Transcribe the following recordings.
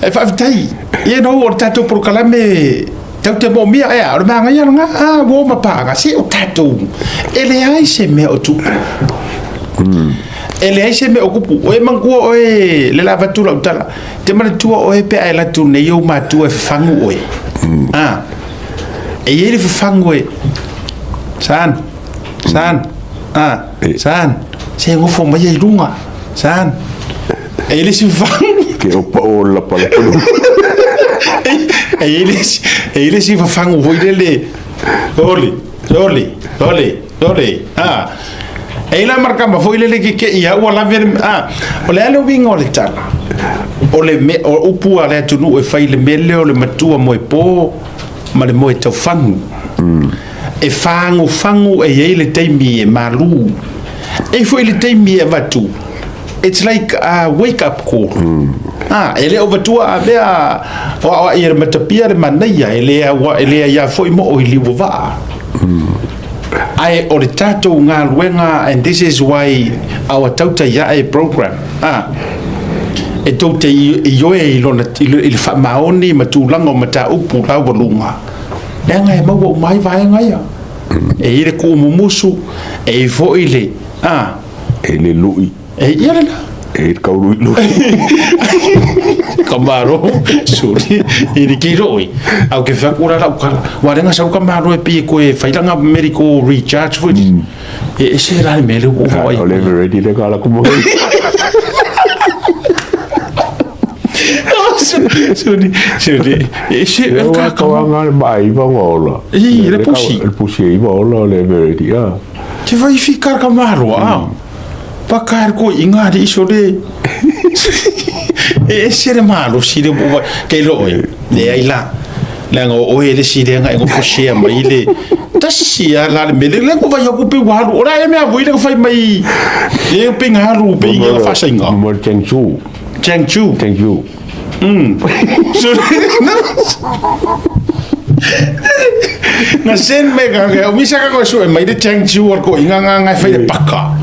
E faafetai. Ia no o le tatou polokalame tatou te moomia ea, o le magaia lena, a uo ma paaga, se o tatou, e leai se mea o tupu. E leai se mea o kupu. O e manatua oe le la avatu lau tala. Te manatua oe pe a e alu atu nei ou matua e fafagu oe. A, e i ai le fafagu e, Son, son, a, son, se nofo mai i luga, son. E i ai le isi fafagu. Ke o pao o le lapalapa. E i ai le isi, e i ai le isi fafagu foi lele, oli, oli, oli, oli, a. E i ai la markama foi lele ke ke ia ua lave le, a. O le a le uiga o le tala? O le me, o upu a le atunuu e fai i le mea lea o le matua moepo ma le moe taufagu. E fagufagu e i ai le taimi e malu. E i ai foi le taimi e avatu. It's like a wake up call. Ah, e le o vatua a mea o aoai e le matapia le manaia, e le aua, e le aia foi mo o i liu o vaa. Ae o le tatou galuega, and this is why our Tautai Ae program, ah, e tou te ioe i lona, i le faamaoni ma tulaga o mataupu laualuga, leaga e maua uma ai vaega ia. E i ai le kuumumusu, e i ai foi le, ah, E le lui. E ia le la. E le kauluilui. Ka malo, suri, i le kiroi. Au ke whaku la lau kala. Wa lenga sau ka malo e pie koe whailanga medical recharge foi. E ese la le mele ua wai. O le ready le kala kumu. Suri, suri, e ese e ka ka. Ka ngā ma iwa ola. I, le pusi. Le pusi e iwa ola o le ready, ah. Te whai whika ka maro, a. Pa ka ko i ngā ri iso le. E ese le malo si le mo ke lo e. Le ai la. Le nga o e le si le nga e ngofo share mai le. Tasi a la le mele le ko vai aku pe walu. Ora e mea vui le ko whai mai. E pe ngalu pe inga whasainga. Mo Cheng Chu. Cheng Chu. Cheng Chu. Na sen me ka ke o misa ka ko su e mai le Cheng Chu o ko inga nga nga fai le paka.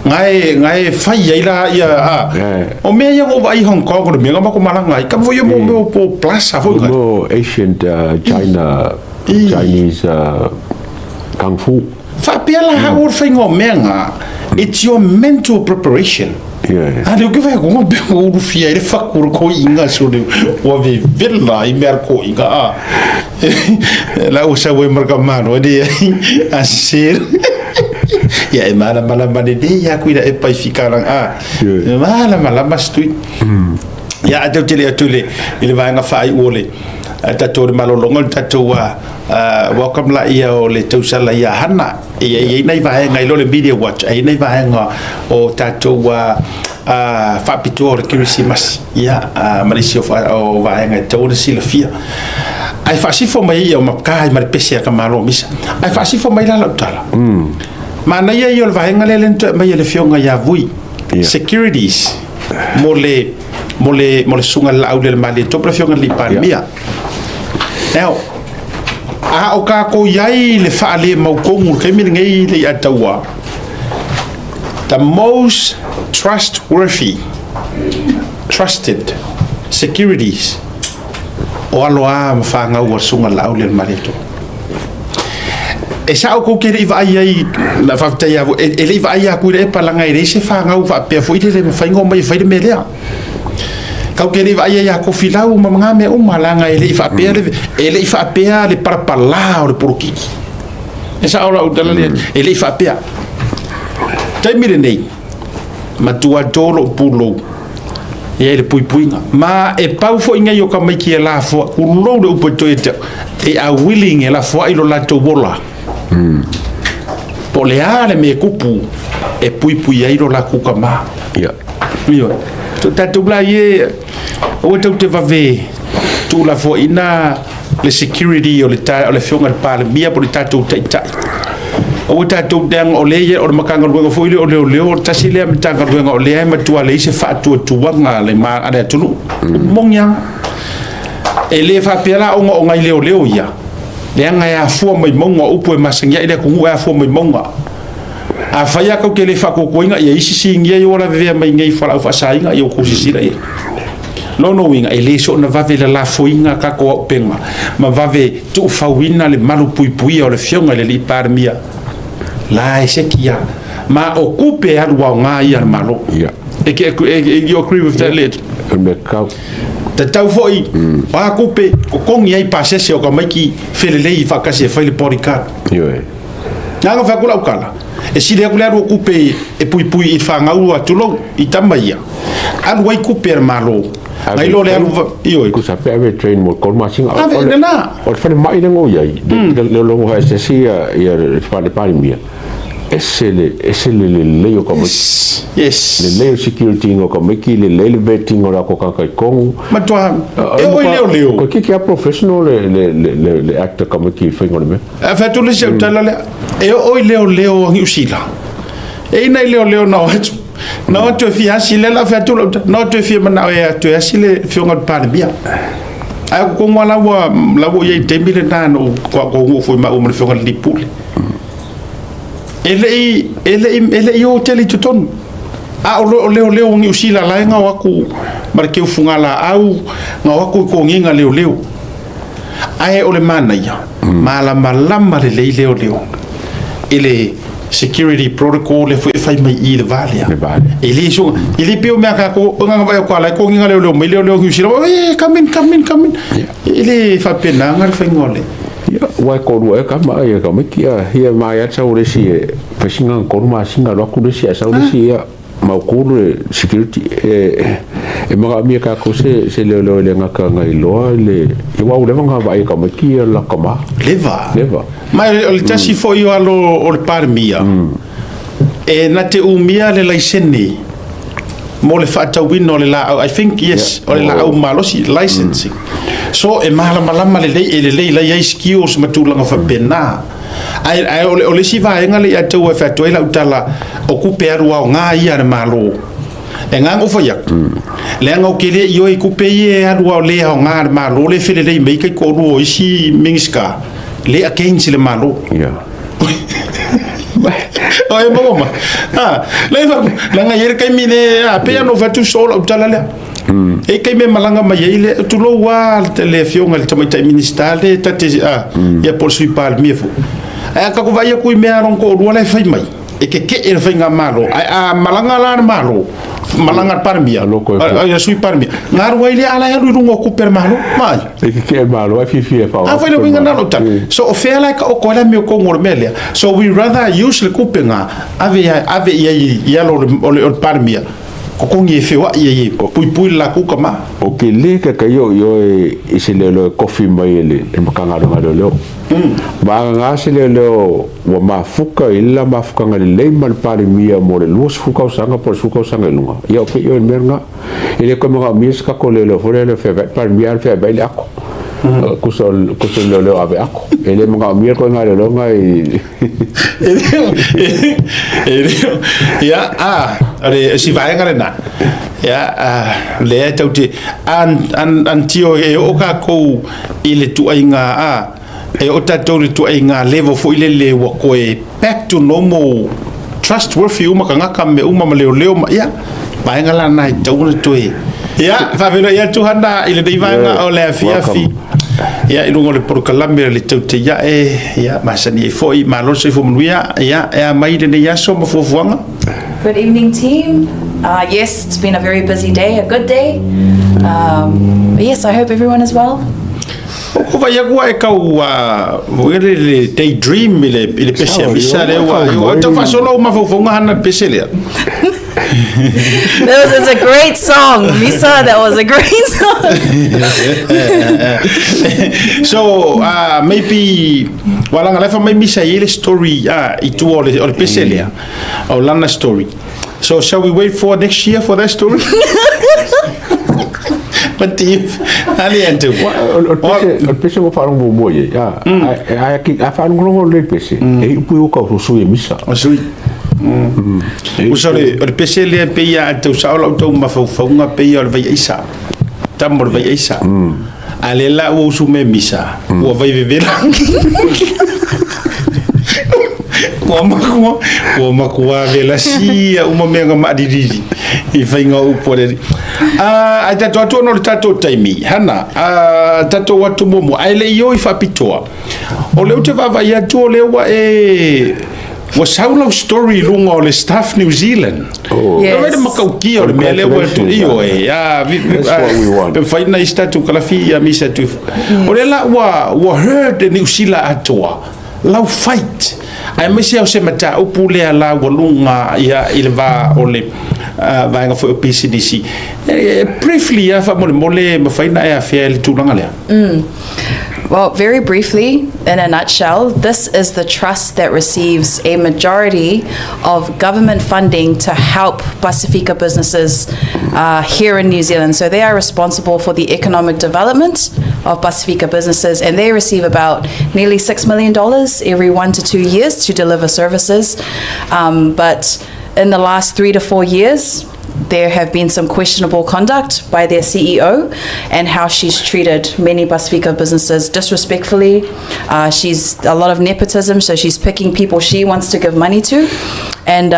Ngai ngai fai ai la ia a. O mea ia o vai Hong Kong o mea ma ko malanga ai ka foi mo mo po plaza foi ka. Mo ancient China Chinese kung fu. Faapea la ha o whainga o mea ngā, it's your mental preparation. Yeah. A leo ke whai konga pe o urufia i le whakura ko inga so le ua ve vela i mea ko inga a. La o sa ue marka mano e a ser. Ia e mala mala male le ia kuira e pai fikarang a. E mala mala mastui. Ia a tau tele atu le i le vaega whaai o le tatou le malologa o le tatou welcome la ia o le tausala ia Hana. Ia i ai nai vaega i lo le Media Watch, ai nai vaega o tatou faapitoa o le Kerisimasi, ia, ma le isi o vaega e tatau ona silafia. Ae faasifo mai ia o maka ai ma le pese a ka Malo misa. Ae faasifo mai la lau tala. Manaia ia o le vaega lea lea na toe aumai e le Afioga ia Vui. Securities mo le mo le mo le susuga i le Laau le Malietoa po o le Afioga i le Palemia. Now, a o kākou i ai le faalemautogu i le taimi lenei le Aiataua, the most trustworthy, trusted securities o alo a ma fanau a le Susuga i le Laau le Malietoa. E sao kou ke le i vaai ai, na faafetai lava foi, e le i vaai atu i le epa leaga e leai se fanau faapea foi lele e mafai ona omai e fai le mea lea. Kau ke le i vaai ai ia Kofilau ma ngā mea uma, leaga e le i faapea le, e le i faapea le palapalā o le polokiki. E sao lau tala lea, e le i faapea. Taimi lenei, matua tō lou pulou, e ai le puipuiga. Ma e pau foi nei o tamaiti e lafoai, tulou le upu e toe ia te au, they are willing e lafoai lo latou ola. Po o le a le mea e tupu e puipui ai lo latou tama. Ia. Ioe. So tatou la ie, aua tou te vave tuulafoaiina le security o le ta, o le afioga i le Palemia po o le tatou Taitai. Aua tatou leaga o lea ia o le Matagaluega foi lea o Leoleo, o le tasi lea Matagaluega o lea e matua leai se faatuatuaga a le ma, a le atunuu. Moni lava. E le faapea la ona o nai leoleo ia, leaga e afua mai mauga, o upu e masani ai le atunuu e afua mai mauga. Afai lava tou te le faatuatuaina ia isi sinia ia ua lavevea mai nei i fualaau faasaina, ia ua tou silasila i ai. Lona uiga, e le soona vave lalafoina tatou auupega ma vave tuufauina le malu puipuia o le afioga i le alii Palemia la e sekia ma o tupe e alu aoga ia a le Malo. E ke you agree with that le? O le mea tatau. Tatau foi o a tupe totogi ai pasese o tamaiti felelei faatasi e fai le bodyguard. Ioe. Na ona fai atu lau tala, e sili atu le alu o tupe e puipui i fanau a tulou i tama ia, alu ai tupe a le Malo, nai lo le alu, ioe. Tusa pe ave train mo le 3 masina. Ave, lena. O le falemai lea na ou i ai, le logo asiasi ia le Palemia, ese le, ese le lelei o tamaiti. Yes. Lelei o le security ina o tamaiti, lelei le vetting o latou tagata i totonu. Matua, e oo i leoleo. Toeitiiti lava professional le act a tamaiti i le faiga o le mea. A fai atu le isi au tala lea, e oo i leoleo a Niu Sila. E i ai nai leoleo na o atu, na o atu e fia asi, lea la fai atu lau tala, na o atu e fia manao e atu e asi le afioga i le Palemia. Ae o totonu lava la ua, la ua i ai i le taimi lena na ou taunuu foi maua ma le afioga i le alii Pule. E le i, e le i, e le i o tele i totonu. A o leoleo o Niu Sila la e gao atu ma le teu fugalaau, gao atu i togiga leoleo. Ae o le manaia, malamalama lelei leoleo i le security protocol lea foi e fai mai i i le va lea. Le va lea. E le so, e le pei o mea a tatou, o nganga vai o la e togiga leoleo mai leoleo Niu Sila, e come in, come in, come in. E le faapenaga le faiga o le. Ia, ua e toalua ea tama ia tamaiti a ia mai a sau le isi e fai sina 3 masina alu atu le isi ae sau le isi ia mautu le security e manaomia e tatou se leoleo e le gata na iloa le aua ua leva ona vaai e tamaiti ia le latou tama. Leva. Leva. Ma o le tasi foi o alo o le Palemia, e na te umia le laisene mo le faatauina o le laau, I think yes, o le laau malosi, licensing. So e malamalama lelei, e lelei la i ai skills ma tulaga faapena. Ae, ae o le, o le isi vaega lea ia te au e fai atu ai lau tala, o kupe alu aoga ia a le Malo. E ngā o fai atu, leaga ou te le ioe i kupe ia e alu ao le aoga a le Malo le felelei mai kai toalua o isi Minisita, le against le Malo. O e maua mai. Ah, le fa, leaga i ai le taimi le, ah, pei lava ona ou fai atu soo lau tala lea. E i ai taimi e malaga mai ai le, tulou lava le afioga i le tamaitai Minisita le ta te, ah, ia po o le Sui Palemia foi. Ae a tatou vaai atu i mea a lona toalua la e fai mai, e keke'e le faigamalo, ae a malaga la le Malo, malaga le Palemia, le Sui Palemia, ona alu ai lea, a la e alu i luga o tupe a le Malo. Mai. E keke'e le Malo ae fiafia e faaaoga. A foi le uiga lena o lau tala. So o fea la e taoto ai le amiotonu o le mea lea? So we rather use le tupe lena, ave ave i ai i alo o le Palemia, totogi e feoai ai e puipui le latou tama. O ke le ka kai o i oe i se leoleo e kofi mai e le Matagaluega a Leoleo. Vagana se leoleo ua mafuka i le la mafukanga lelei ma le Palemia mo le 20 tausaga po o le 10 tausaga i luga, ia o pei oe i le mea lena. E le toe manaomia se tatou leoleo foi lea e feaveai le Palemia ae feaveai le ato. Tusa o le leoleo ave ato. E le manaomia le ituaiga leoleo lena i... Ia, a, o le isi vaega lena, ia, lea e tau te, until e oo tatou i le tuaiga a e oo tatou i le tuaiga level foi lele ua toe back to normal trustworthy uma tagata ma mea uma ma leoleo ma ia vaega la na e tatau ona toe ia faafeiloai atu Hana i lenei vaega o le afiafi ia i luga o le polokalame o le Tautaiae ia masani ai foi malo le soifua manuia ia e a mai lenei aso ma fuafuaga. Good evening team. Yes, it's been a very busy day, a good day. But yes, I hope everyone is well. O ko vai aku e kau a voi le le daydream i le i le pese a misa le ua o tau faasolo o mafaufauga hana le pese lea. That was a great song, Misa. That was a great song. So maybe wala nga lefa mai misa i le story i tua o le pese lea. O lana story. So shall we wait for next year for that story? What do you Ali and O le pese ua faalogo muamua i ai, a faalogologo lelei le pese, e iu pui uka o sui e misa. O sui. Usa o le pese lea pei a tau sao lau tau mafaufauga pei o le vai aisa. Tama o le vai aisa. A le la ua usu me misa, ua vai vevela. Ua makua, ua makua velasia uma mea nga maalilili i faiga o upu a le Alii. Ah, ai tatou atu ona o le tatou taimi. Hana, ah, tatou atu muamua, ae le i o i faapitoa. O lea ou te vaavaai atu o lea ua e ua sau lau story i luga o le Staff New Zealand. Oh. Yes. Yes. le matautia o le mea lea ua ioe. Ah, That's what we want. Pe mafai ona isi tatou kalafi ia misa atu. O lea la ua ua heard e Niu Sila atoa lau fight. Aemaise o se mataupu lea la ua luga ia i le va o le vaega foi o pisinisi. Briefly lava faamolemole e mafai ona e afea i le tulaga lea. Well, very briefly, in a nutshell, this is the trust that receives a majority of government funding to help Pasifika businesses here in New Zealand. So they are responsible for the economic development of Pasifika businesses, and they receive about nearly $6 million every 1 to 2 years to deliver services. But in the last 3 to 4 years, there have been some questionable conduct by their CEO and how she's treated many Pasifika businesses disrespectfully. She's a lot of nepotism, so she's picking people she wants to give money to. And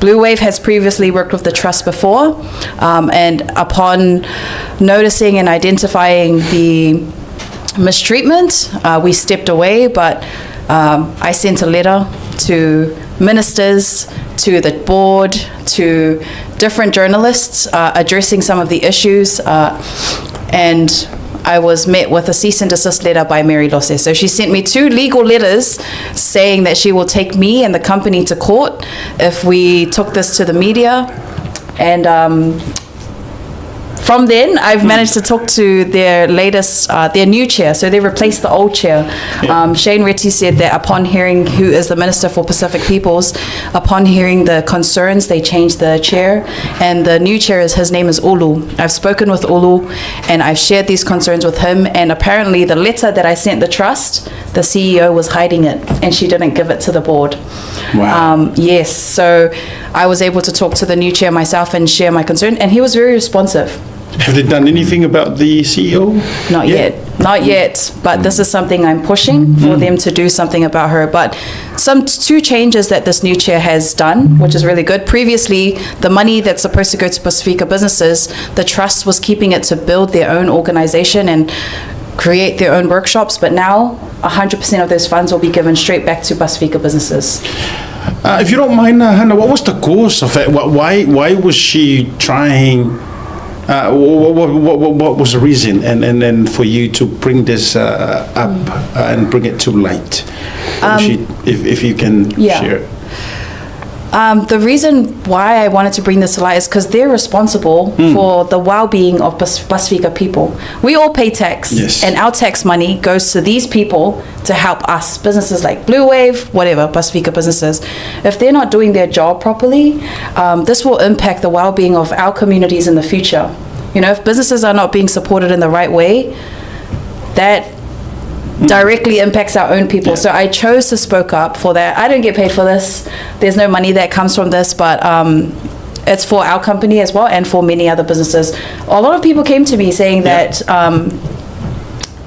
BluWave has previously worked with the trust before, and upon noticing and identifying the mistreatment, we stepped away, but I sent a letter to ministers, to the board, to different journalists addressing some of the issues, and I was met with a cease and desist letter by Mary Lose. So she sent me two legal letters saying that she will take me and the company to court if we took this to the media. And from then, I've managed to talk to their latest, their new chair. So they replaced the old chair. Shane Reti said that upon hearing, who is the Minister for Pacific Peoples, upon hearing the concerns, they changed the chair. And the new chair is, his name is Ulu. I've spoken with Ulu and I've shared these concerns with him. And apparently, the letter that I sent the trust, the CEO was hiding it and she didn't give it to the board. Wow. Yes, so I was able to talk to the new chair myself and share my concern, and he was very responsive. Have they done anything about the CEO? Not yet. Not yet. But this is something I'm pushing for them to do something about her. But some two changes that this new chair has done, which is really good. Previously, the money that's supposed to go to Pasifika businesses, the trust was keeping it to build their own organization and create their own workshops. But now, 100% of those funds will be given straight back to Pasifika businesses. If you don't mind, Hannah, what was the cause of it? Why was she trying? What was the reason and for you to bring this up and bring it to light? What was she, if you can share. The reason why I wanted to bring this to light is because they're responsible for the well-being of Pasifika people. We all pay tax, and our tax money goes to these people to help us, businesses like BluWave, whatever, Pasifika businesses. If they're not doing their job properly, this will impact the well-being of our communities in the future. If businesses are not being supported in the right way, that directly impacts our own people. So I chose to spoke up for that. I don't get paid for this. There's no money that comes from this, but it's for our company as well and for many other businesses. A lot of people came to me saying that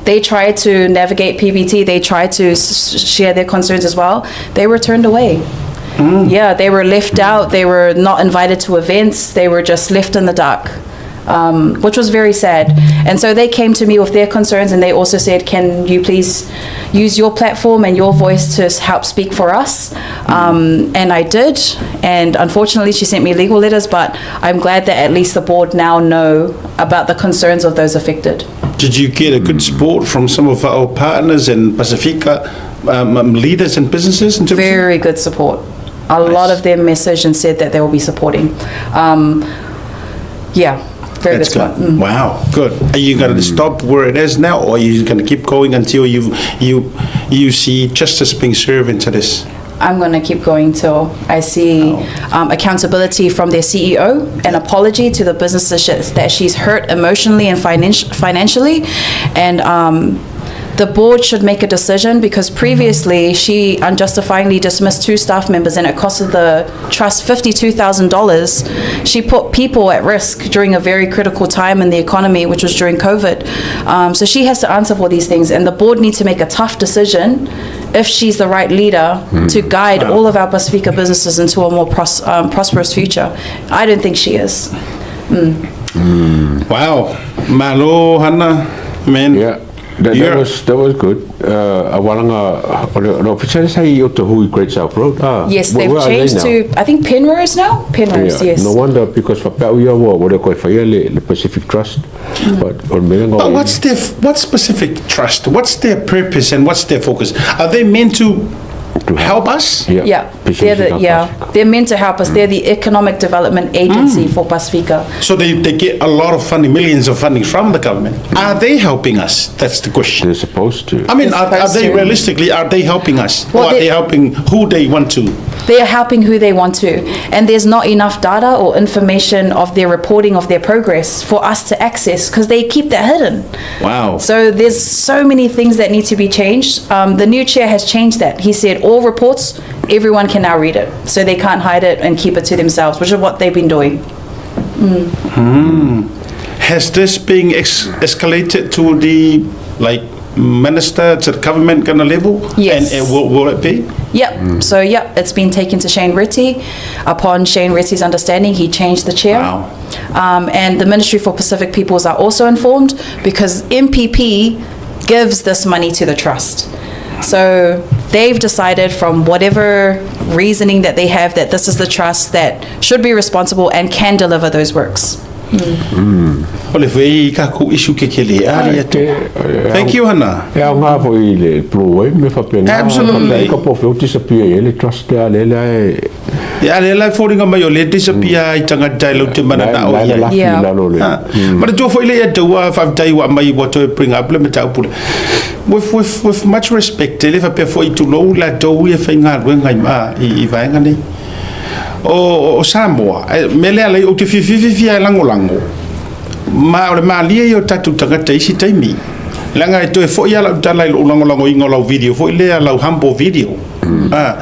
they tried to navigate PBT. They tried to share their concerns as well. They were turned away. Yeah, they were left out. They were not invited to events. They were just left in the dark, which was very sad. And so they came to me with their concerns and they also said, "Can you please use your platform and your voice to help speak for us?" And I did. And unfortunately, she sent me legal letters, but I'm glad that at least the board now know about the concerns of those affected. Did you get a good support from some of our partners in Pasifika, leaders and businesses in terms of- Very good support. A lot of them messaged and said that they will be supporting. Yeah, very That's good support. good. Wow, good. Are you going to stop where it is now, or are you going to keep going until you see justice being served into this? I'm going to keep going till I see accountability from their CEO, an apology to the businesses that she's hurt emotionally and financially, and the board should make a decision because previously she unjustifiably dismissed two staff members and it costed the trust $52,000. She put people at risk during a very critical time in the economy, which was during COVID. So she has to answer for these things, and the board needs to make a tough decision. if she's the right leader to guide all of our Pasifika businesses into a more pros, prosperous future. I don't think she is. Wow. Malo, Hana. Man. Yeah. That, that was good. A walanga o le official sa i o te hui Great South Road. Ah, Yes, they've where are they changed now? to, I think, Penrose now? Penrose, Yeah, yes. No wonder because faapea ia ua ua le koe faia le Pacific Trust. But o le mea But what specific trust? What's their purpose and what's their focus? Are they meant to To help us? Yeah. Yeah, they're the, Pasifika, yeah, Pasifika. they're meant to help us. They're the economic development agency for Pasifika. So they get a lot of funding, millions of funding from the government. Are they helping us? That's the question. They're supposed to. I mean, They're are supposed they to. realistically, are they helping us? Well, or are they helping who they want to? They are helping who they want to. And there's not enough data or information of their reporting of their progress for us to access because they keep that hidden. Wow. So there's so many things that need to be changed. The new chair has changed that. He said all reports, everyone can now read it. So they can't hide it and keep it to themselves, which is what they've been doing. Has this been escalated to the like minister, to the government kind of level? Yes. And will it be? Yep. So yep, it's been taken to Shane Reti. Upon Shane Reti's understanding, he changed the chair. Wow. And the Ministry for Pacific Peoples are also informed because MPP gives this money to the trust. So they've decided from whatever reasoning that they have that this is the trust that should be responsible and can deliver those works. O le fei ka ku isu ke kele ari atu. Thank you, Hana. E au ngā fo i le Blue Wave me whapenga. Absolutely. Ka po whio disappear e le trust le ale le e. Ia le lai fōringa mai o le disappear i tangata i lau te mana na o La ia. la lalo le. Ah, Ma le tua foi le ia taua whaftai wa mai wa toe bring up le mataupu le. With much respect, e le whapea foi tulou la tau ia whai ngā ruenga i, ma, i vaenga nei. O Samoa, me lea lei o te whiwhiwhi e langolango. Ma o le malia i o tatu tangata isi taimi. Langa e toe foi ala utala i lo langolango ingo lau video, foi lea lau humble video. Ah,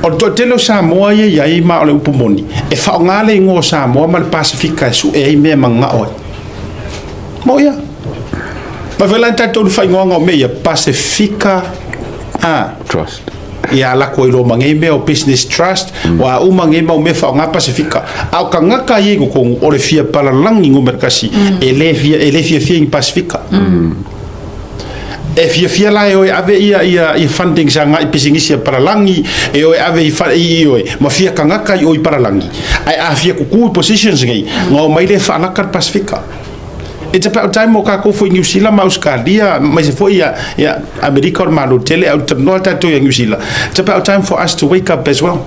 o le toatele o Samoa ia iai ma o le upu moni. E whaonga le ingoa o Samoa ma le Pasifika e su e ai mea mangao ai. Mo ia. Ma vela tatou le whaingoanga o mea ia Pasifika. Ah, Trust. Ia la ko ilo mange mea o business trust wa uma nge mau mea whaonga Pasifika. Au ka ngaka i ko kongu o le fia palalangi ngumere kasi e le fia fia i Pasifika. E fia fia la e oe ave ia funding sa ngai pisingisi ia paralangi e oe ave i fa, i oe ma fia kangaka i oi paralangi ai a fia kuku i positions ngai ngau mai le whanaka Pasifika. It's about time o kākou foi New Zealand ma Australia mai se foi ia Amerika o le malo tele au tanoa tātou ia New Zealand. It's about time for us to wake up as well.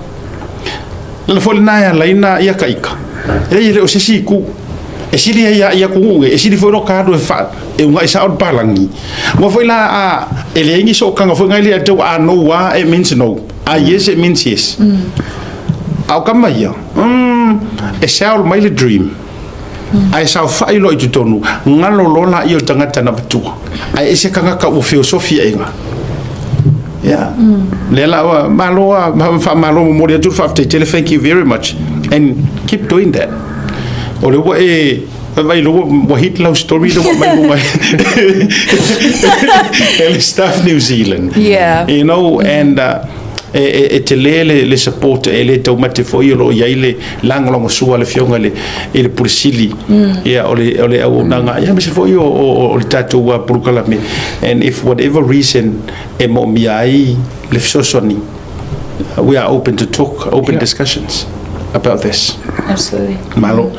Le foi na ia laina ia kaika. E le o se si ku. E sili ia ia ku e sili foi ro ka e fa e unga isa o palangi. Mo foi la a e le ingi so kanga foi ngai le atu a no wa it means no. A yes it means yes. Au kama ia. E sell mai le dream. Ai sa whai lo i tonu ngalo lola i o tangata na patua. Ai ese kanga ka o filosofia inga. Yeah. Le la wa malo a ma malo mo mo atu fa te tele, thank you very much and keep doing that. O le wa e vai lo wa hit lau story lo mai mo mai. Ele Stuff New Zealand. And e te le support e le tau mate foi o lo iai le langolongo sua le fionga le i le pulisili ia o le au nanga ia me se foi o le tatou pulukalame, and if whatever reason e mo mi ai le fesoasoani, we are open to talk, open discussions about this. Absolutely. Malo.